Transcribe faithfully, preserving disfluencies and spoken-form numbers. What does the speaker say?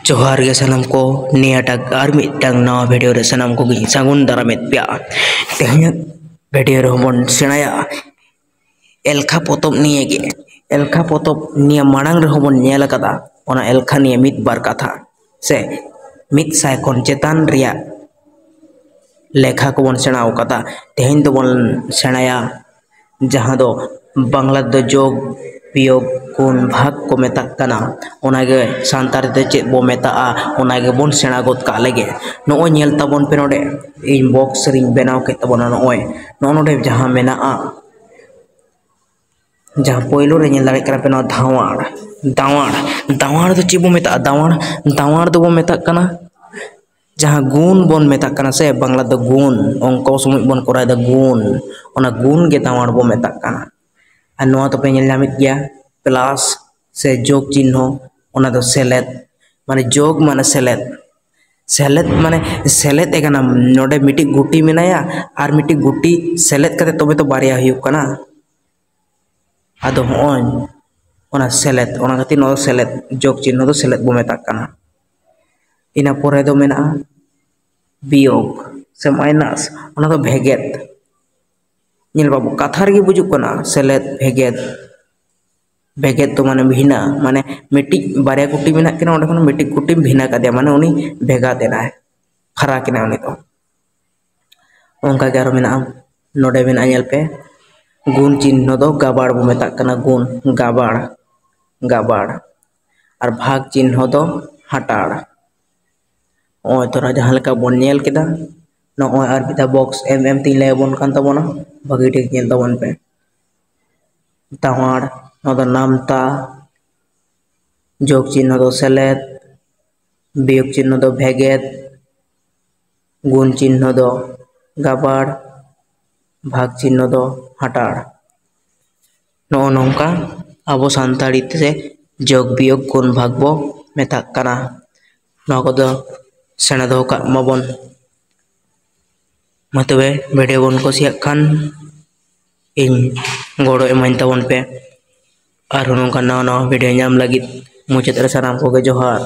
ᱡᱚᱦᱟᱨ ᱜᱮ ᱥᱟᱱᱟᱢ ᱠᱚ, ᱱᱤᱭᱟᱹᱴᱟᱜ ᱟᱨ ᱢᱤᱫᱴᱟᱝ ᱱᱟᱣᱟ ᱵᱷᱤᱰᱤᱭᱳ ᱨᱮ ᱥᱟᱱᱟᱢ ᱠᱚᱜᱮᱧ ᱥᱟᱹᱜᱩᱱ ᱫᱟᱨᱟᱢᱮᱫ ᱯᱮᱭᱟ᱾ ᱛᱮᱦᱮᱧᱟᱜ ᱵᱷᱤᱰᱤᱭᱳ ᱨᱮᱦᱚᱸ ᱵᱚᱱ ᱥᱮᱬᱟᱭᱟ ᱮᱞᱠᱷᱟ ᱯᱚᱛᱚᱵ ᱱᱤᱭᱮ ᱜᱮ᱾ ᱮᱞᱠᱷᱟ ᱯᱚᱛᱚᱵ ᱱᱤᱭᱟᱹ ᱢᱟᱲᱟᱝ ᱨᱮᱦᱚᱸ ᱵᱚᱱ ᱧᱮᱞ ᱟᱠᱟᱫᱟ, ᱚᱱᱟ ᱮᱞᱠᱷᱟ ᱱᱤᱭᱮ ᱢᱤᱫ ᱵᱟᱨ ᱠᱟᱛᱷᱟ ᱥᱮ ᱢᱤᱫ ᱥᱟᱭ ᱠᱷᱚᱱ ᱪᱮᱛᱟᱱ ᱨᱮᱭᱟᱜ ᱞᱮᱠᱷᱟ ᱠᱚᱵᱚᱱ ᱥᱮᱬᱟ ᱟᱠᱟᱫᱟ᱾ ᱛᱮᱦᱮᱧ ᱫᱚᱵᱚᱱ ᱥᱮᱬᱟᱭᱟ ᱡᱟᱦᱟᱸ ᱫᱚ ᱵᱟᱝᱞᱟ ᱛᱮᱫᱚ ᱡᱳᱜᱽ ᱵᱤᱭᱳᱜᱽ ᱜᱩᱱ ᱵᱷᱟᱜᱽ ᱠᱚ ᱢᱮᱛᱟᱜ ᱠᱟᱱᱟ, ᱚᱱᱟᱜᱮ ᱥᱟᱱᱛᱟᱲᱤ ᱛᱮ ᱪᱮᱫ ᱵᱚ ᱢᱮᱛᱟᱜᱼᱟ, ᱚᱱᱟ ᱜᱮᱵᱚᱱ ᱥᱮᱬᱟ ᱜᱚᱫ ᱠᱟᱜ ᱞᱮᱜᱮ᱾ ᱱᱚᱜᱼᱚᱭ ᱧᱮᱞ ᱛᱟᱵᱚᱱ ᱯᱮ ᱱᱚᱰᱮ, ᱤᱧ ᱵᱚᱠᱥ ᱨᱤᱧ ᱵᱮᱱᱟᱣ ᱠᱮᱫ ᱛᱟᱵᱚᱱᱟ᱾ ᱱᱚᱜᱼᱚᱭ ᱱᱚᱜᱼᱚ ᱱᱚᱰᱮ ᱡᱟᱦᱟᱸ ᱢᱮᱱᱟᱜᱼᱟ, ᱡᱟᱦᱟᱸ ᱯᱳᱭᱞᱳ ᱨᱮ ᱧᱮᱞ ᱫᱟᱲᱮᱭᱟᱜ ᱠᱟᱱᱟ ᱯᱮ ᱱᱚᱣᱟ ᱫᱷᱟᱶᱟᱲ, ᱫᱟᱶᱟᱲ, ᱫᱟᱶᱟᱲ ᱫᱚ ᱪᱮᱫ ᱵᱚ ᱢᱮᱛᱟᱜᱼᱟ? ᱫᱟᱶᱟᱲ, ᱫᱟᱶᱟᱲ ᱫᱚᱵᱚ ᱢᱮᱛᱟᱜ ᱠᱟᱱᱟ ᱡᱟᱦᱟᱸ ᱜᱩᱱ ᱵᱚᱱ ᱢᱮᱛᱟᱜ ᱠᱟᱱᱟ ᱥᱮ, ᱵᱟᱝᱞᱟ ᱫᱚ ᱜᱩᱱ, ᱚᱝᱠᱚ ᱥᱚᱢᱚᱭ ᱵᱚᱱ ᱠᱚᱨᱟᱣ ᱮᱫᱟ ᱜᱩᱱ, ᱚᱱᱟ ᱜᱩᱱ ᱜᱮ ᱫᱟᱶᱟᱲ ᱵᱚ ᱢᱮᱛᱟᱜ ᱠᱟᱱᱟ᱾ ᱟᱨ ᱱᱚᱣᱟ ᱫᱚᱯᱮ ᱧᱮᱞ ᱧᱟᱢᱮᱫ ᱜᱮᱭᱟ, ᱯᱞᱟᱥ ᱥᱮ ᱡᱳᱜᱽ ᱪᱤᱱᱦᱚ, ᱚᱱᱟ ᱫᱚ ᱥᱮᱞᱮᱫ, ᱢᱟᱱᱮ ᱡᱳᱜᱽ ᱢᱟᱱᱮ ᱥᱮᱞᱮᱫ, ᱥᱮᱞᱮᱫ ᱢᱟᱱᱮ ᱥᱮᱞᱮᱫ ᱮ ᱠᱟᱱᱟᱢ᱾ ᱱᱚᱰᱮ ᱢᱤᱫᱴᱤᱡ ᱜᱩᱴᱤ ᱢᱮᱱᱟᱭᱟ ᱟᱨ ᱢᱤᱫᱴᱤᱡ ᱜᱩᱴᱤ ᱥᱮᱞᱮᱫ ᱠᱟᱛᱮ ᱛᱚᱵᱮ ᱛᱚ ᱵᱟᱨᱭᱟ ᱦᱩᱭᱩᱜ ᱠᱟᱱᱟ᱾ ᱟᱫᱚ ᱦᱚᱸᱜᱼᱚᱭ ᱚᱱᱟ ᱥᱮᱞᱮᱫ, ᱚᱱᱟ ᱠᱷᱟᱹᱛᱤᱨ ᱱᱚᱣᱟ ᱫᱚ ᱥᱮᱞᱮᱫ, ᱡᱳᱜᱽ ᱪᱤᱱᱦᱚ ᱫᱚ ᱥᱮᱞᱮᱫ ᱵᱚ ᱢᱮᱛᱟᱜ ᱠᱟᱱᱟ᱾ ᱤᱱᱟᱹ ᱯᱚᱨᱮ ᱫᱚ ᱢᱮᱱᱟᱜᱼᱟ ᱵᱤᱭᱳᱜᱽ ᱥᱮ ᱢᱟᱭᱱᱟᱥ, ᱚᱱᱟ ᱫᱚ ᱵᱷᱮᱜᱮᱫ᱾ ᱧᱮᱞ ᱵᱟᱵᱩ, ᱠᱟᱛᱷᱟ ᱨᱮᱜᱮ ᱵᱩᱡᱩᱜ ᱠᱟᱱᱟ ᱥᱮᱞᱮᱫ ᱵᱷᱮᱜᱮᱫ᱾ ᱵᱷᱮᱜᱮᱫ ᱫᱚ ᱢᱟᱱᱮ ᱵᱷᱤᱱᱟᱹ, ᱢᱟᱱᱮ ᱢᱤᱫᱴᱤᱡ ᱵᱟᱨᱭᱟ ᱜᱩᱴᱤ ᱢᱮᱱᱟᱜ ᱠᱤᱱᱟ, ᱚᱸᱰᱮ ᱠᱷᱚᱱ ᱢᱤᱫᱴᱤᱡ ᱜᱩᱴᱤᱢ ᱵᱷᱤᱱᱟᱹ ᱠᱟᱫᱮᱭᱟ, ᱢᱟᱱᱮ ᱩᱱᱤ ᱵᱷᱮᱜᱟᱨ ᱮᱱᱟᱭ, ᱯᱷᱟᱨᱟᱠ ᱮᱱᱟᱭ ᱩᱱᱤ ᱫᱚ᱾ ᱚᱱᱠᱟ ᱜᱮ ᱟᱨᱚ ᱢᱮᱱᱟᱜᱼᱟ, ᱱᱚᱰᱮ ᱢᱮᱱᱟᱜᱼᱟ, ᱧᱮᱞ ᱯᱮ, ᱜᱩᱱ ᱪᱤᱱᱦᱚ ᱫᱚ ᱜᱟᱵᱟᱲ ᱵᱚ ᱢᱮᱛᱟᱜ ᱠᱟᱱᱟ, ᱜᱩᱱ, ᱜᱟᱵᱟᱲ, ᱜᱟᱵᱟᱲ᱾ ᱟᱨ ᱵᱷᱟᱜᱽ ᱪᱤᱱᱦᱚ ᱫᱚ ᱦᱟᱴᱟᱲ᱾ ᱱᱚᱜᱼᱚᱭ ᱛᱚᱨᱟ ᱡᱟᱦᱟᱸ ᱞᱮᱠᱟ ᱵᱚᱱ ᱧᱮᱞ ᱠᱮᱫᱟ, ᱱᱚᱜᱼᱚᱭ ᱟᱨ ᱢᱤᱫ ᱫᱷᱟᱣ ᱵᱚᱠᱥ ᱮᱢ ᱮᱢ ᱛᱤᱧ ᱞᱟᱹᱭ ᱟᱵᱚᱱ ᱠᱟᱱ ᱛᱟᱵᱚᱱᱟ, ᱵᱷᱟᱹᱜᱤ ᱴᱷᱤᱠ ᱧᱮᱞ ᱛᱟᱵᱚᱱ ᱯᱮ᱾ ᱫᱟᱶᱟᱲ, ᱱᱚᱣᱟ ᱫᱚ ᱱᱟᱢᱛᱟ, ᱡᱳᱜᱽ ᱪᱤᱱᱦᱚ ᱫᱚ ᱥᱮᱞᱮᱫ, ᱵᱤᱭᱳᱜᱽ ᱪᱤᱱᱦᱚ ᱫᱚ ᱵᱷᱮᱜᱮᱫ, ᱜᱩᱱ ᱪᱤᱱᱦᱚ ᱫᱚ ᱜᱟᱵᱟᱲ, ᱵᱷᱟᱜᱽ ᱪᱤᱱᱦᱚ ᱫᱚ ᱦᱟᱴᱟᱲ᱾ ᱱᱚᱜᱼᱚ ᱱᱚᱝᱠᱟ ᱟᱵᱚ ᱥᱟᱱᱛᱟᱲᱤ ᱛᱮ ᱡᱳᱜᱽ ᱵᱤᱭᱳᱜᱽ ᱜᱩᱱ ᱵᱷᱟᱜᱽ ᱵᱚ ᱢᱮᱛᱟᱜ ᱠᱟᱱᱟ᱾ ᱱᱚᱣᱟ ᱠᱚᱫᱚ ᱥᱮᱬᱟ ᱫᱚᱦᱚ ᱠᱟᱜ ᱢᱟᱵᱚᱱ᱾ ᱢᱟ ᱛᱚᱵᱮ, ᱵᱷᱤᱰᱤᱭᱳ ᱵᱚᱱ ᱠᱩᱥᱤᱭᱟᱜ ᱠᱷᱟᱱ ᱤᱧ ᱜᱚᱲᱚ ᱮᱢᱟᱹᱧ ᱛᱟᱵᱚᱱ ᱯᱮ᱾ ᱟᱨᱦᱚᱸ ᱱᱚᱝᱠᱟ ᱱᱟᱣᱟ ᱱᱟᱣᱟ ᱵᱷᱤᱰᱤᱭᱳ ᱧᱟᱢ ᱞᱟᱹᱜᱤᱫ ᱢᱩᱪᱟᱹᱫ ᱨᱮ ᱥᱟᱱᱟᱢ ᱠᱚᱜᱮ ᱡᱚᱦᱟᱨ᱾